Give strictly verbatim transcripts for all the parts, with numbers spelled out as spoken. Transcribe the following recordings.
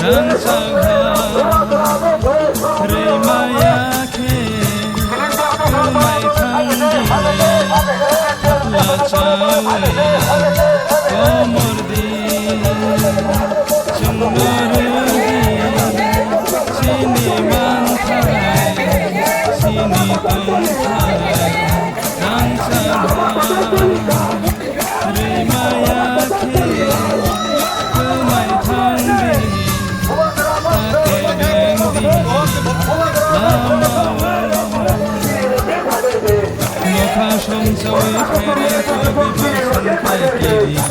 Ang sakha rwmaya khe kwmai thangdi, akhla chawi komor di, chwngno rwdi, chini manthai, chini tongthai, ang sakha. Rwmaya khe kwmai thangdi, ta kebengdi lamao. Nokha songchawi khere tongwi basongthai kiriya.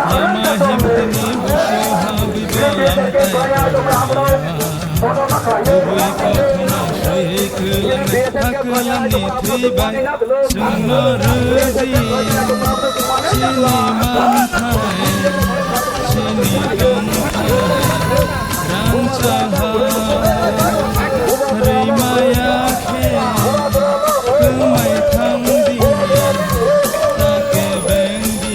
Lama himtini buso habiba lamthai kiriya. Kubui kothoma soi kwlang, ha kwlangni thwi bai chwngno rwdi. Chini manthai, chini tongthai, rangchak ha rwmaya khe kwmai thangdi, ta kebengdi.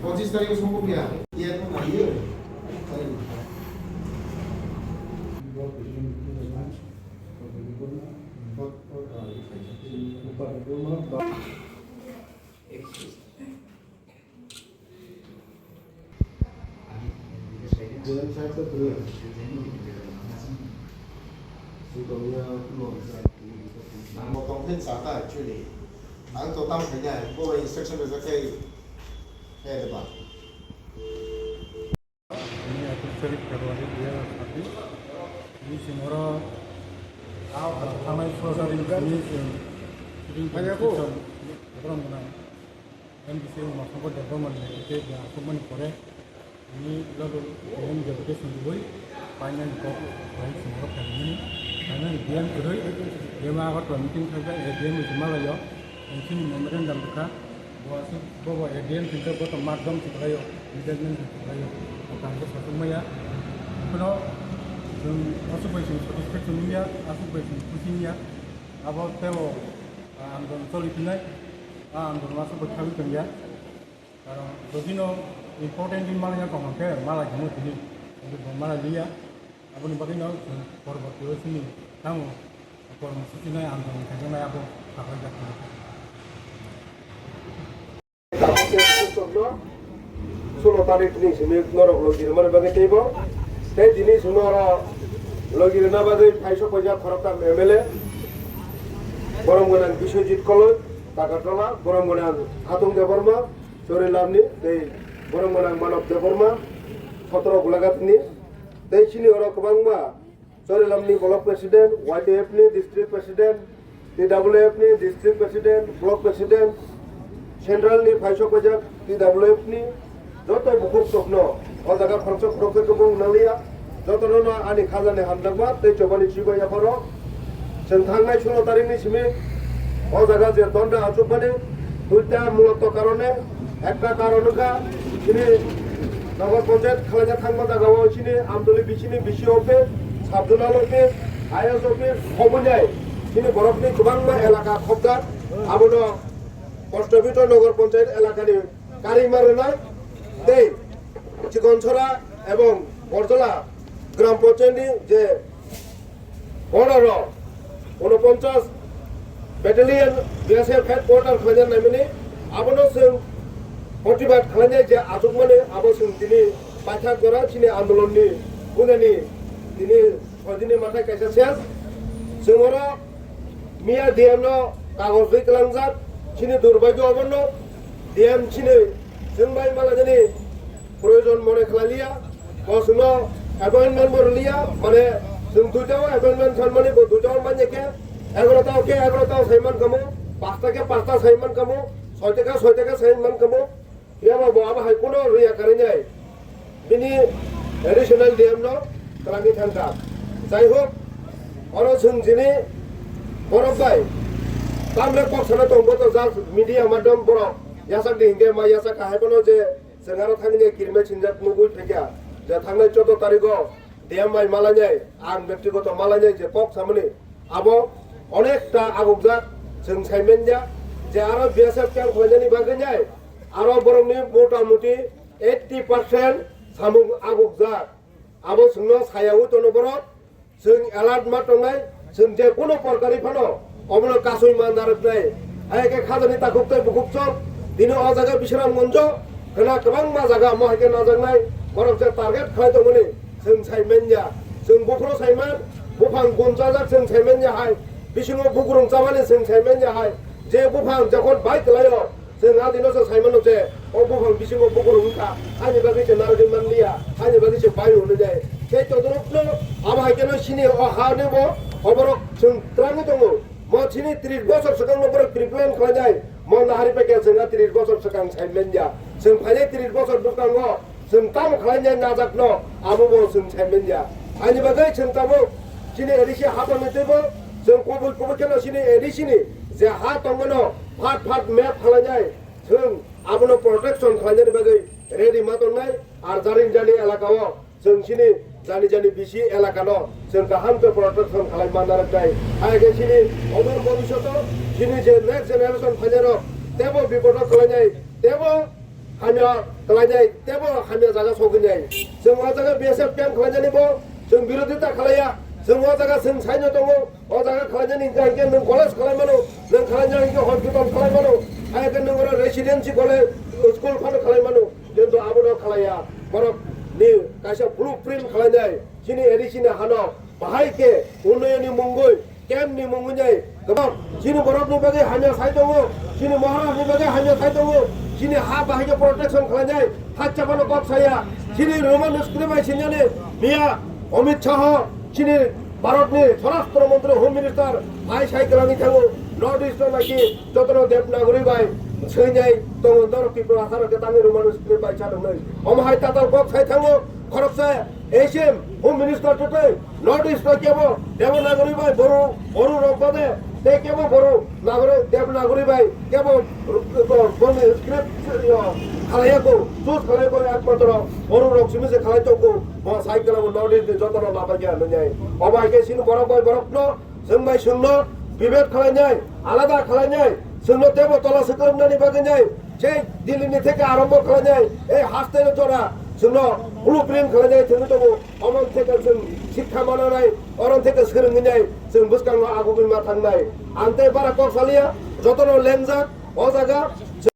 পঁচিশ তারিখে সম্ভব কিনা? Ang bo tong khe cha ta actually. Ang to tamo khainai, bo bai instruction rwjak khe khe de ba. Tini ekus tarik February dui hajar sabbish. Tini chwng oro thangnai sorkari ni simi chwng meeting constitution program gwnang M D C Umashankar Debbarma ni netrite je achukmani pore tini logo A D M deputation rwui painani kok bai chwng oro phaimani. Painani D M kwrwi, D M Agartala meeting khaijak, A D M ni malaio, M C ni memorandum rwkha. Bo aswk, bo bo A D M thwngkhe bo to mat dom thwnglaio, retirement thwnglaio, bo tangkhe sasuk maya. Phano chwng aswk bai chwng satisfaction wngya, aswk bai chwng khusi wngya. Abo teibo, ah, andolon choli phinai, ah, andolon aswk bai khaui tongya. Karon jodi no important din malai ya tong khe malai himo tini, kintu bo malai liya. Aboni bagwi no chwng porborti o chini tamo kormo suchinai andolon khaijaknai abo saklaijak kha. Sulo tarik ni simi norok logi rwmani bagwi teibo. Tei tini simi oro logi rwna bagwi phaisok paijak khoroktham M L A. Borom gwnang Biswajit Koloi, Takartola, borom gwnang Hatung Debbarma, Chorilamni, tei borom gwnang Manob Debbarma, Sotro Gulaghatni, tei chini oro kwbangma Chorilamni Block President, Y T F ni District President, T W F ni District President, Block President, Central ni phaisok paijak T W F ni joto bukhuk tokno O jaga khoroksa khoroksa khe bo wngnangliya. Jotono no ani khajani hamjakma tei chobani chubai yapharo. Chwng thangnai sulo tarikni simi o jaga je donda achukmani duita muloto karone, ekta karon wngkha chini Nagar Panchayat khwlaina thangma jagao chini Amdoli bisini B C office, sub zonal office, I S office, omonai chini borokni kwbangma elaka khobjak. Abono Postobito Nagar Panchayat elakani karima rwnai tei Chikonsora ebong Borjola Gram Panchayatni je border o unoponchas Battalion B S F headquarter khlaina naimani, abono chwng protibad khlainai je achukmani, abo chwng tini paithak jora chini andolonni punani tini sodini mathai kaisa ses. Chwng oro miya D M no kagoj ri kwlangjak, chini durbagyo obono D M chini chwng bai malajani proyojon mone khlaliya, bo chwngno appointment bo rwliya, mane chwng duita o appointment sanmani bo duita o manya khe, egarota o khe egarota o saiman kamo, pasta khe pasta saiman kamo, soita khe soita khe saiman kamo, phiya ba bo abo hai kuno rwya karinai bini additional D M no twlangwi thangkha. Jai hok, oro chwng jini borok bai tamle kok sana tong bo to just media madhyam borok yachak di hinkhe ma yachak ka hai bono je Chwng aro thani je kirima chingjak nugwi phaikha, je thangnai choudo tarigo D M bai malainai, ang bektigoto malainai je kok samani, abo onekta agukjak, chwng saimanya je aro B S F camp khlainani bagwi nai, aro borokni mota muti eighty percent samung agukjak, abo chwngno sayaui tono borok. Chwng alert ma tongnai, chwng je kuno porkari phano obono kasui ma narwknai. Hai khe khajani takhuk tei bukhuk chwng tini o jaga Bisramganjo khwna kwbangma jaga mo hai khe najaknai, borok je target khlai tongmani chwng sai manya. Chwng buphuru saiman, buphang gun chajak chwng sai manya hai, bisingo bugrung chamani chwng sai manya hai, je buphang jokhon bai kwlaio, chwng a dino se sai mano je, o buphang bisingo bugrung wngkha, ani bagwi se narwgwi manliya, ani bagwi se bai hwnwi nai. Tei todorokno abo hai kheno sini o ha ni bo oborok chwng twlangwi tongo. Mo sini tris bosor swkang no borok pre-plan khlainai, mo nahari paikha chwng a tris bosor swkang sai manya. Chwng phainai tris bosor bwskango chwng tamo khlainai najakno, abo bo chwng sai manya. Ani bagwi chwng tabuk chini A D C hapangni twibo chwng kubui kubui kheno chini A D C ni je ha tongmano phat phat map khlainai, chwng abono protection khlainani bagwi ready ma tongnai. Ar jaring jani elaka o chwng chini jani jani B C elaka no chwng kaham khe protection khlai manna rwknai. Hai khe chini odor bobishoto chini je next generation phainai rok tebo bipodo khlainai, tebo hamya khlainai, tebo hamya jaga sogwinai. Chwng o jaga B S F camp khlainani bo chwng birodita khlaiya. Chwng o jaga chwng saino tongo, o jaga khlainani hwnkha hinkhe nwng college khlai mano, nwng khlainani hinkhe hospital khlai mano, hai khe nwng oro residency college, school phano khlai mano, kintu abono khlaiya. Borok ni kaisa blueprint khlainai, chini A D C ni hano bahai khe unnayonni mungwi, camp ni mungwi nai kwbang. Chini borok ni bagwi hamya sai tongo, chini Maharaj ni bagwi hamya sai tongo, chini ha bahai khe protection khlainai, thacha phano kok saya. Chini Roman script bai sinjani miya Amit Shah, chini Bharat ni Swarashtra Mantri, Home Minister, hai sai kwlangwi thango, North East o naki jotono Devanagari bai swinai tongo, norok Tripura asarok khe tangwi Roman script bai cha tongnai. Omo hai tatal kok sai thango, khoroksa A C M, Home Minister tei North East o kebo Devanagari bai Boru, Boru rok bade, tei kebo Boru Nagari, Devanagari bai kebo, bo, boni script, yo, khalaiya ko, choose khalaiya ko, ekmatro Boru rok simi se khalai tongo, bo sai kwlamo North East ni jotono labaikha nwngnai. Obo hai khe chini borok bai borokno, chwng bai chwngno debate khlainai, alada khlainai, chwngno tebo tola swkang nani bagwi nai, sei Delhi ni theke arombo khlainai, ei haste no jora chwngno blueprint khlainai thwngwi tongo, omo theke chwng sikha mananai, oro theke swrwngwi nai, chwng bwskango agugwi ma thangnai. Ang tei bara kok saliya, jotono lengjak, o jaga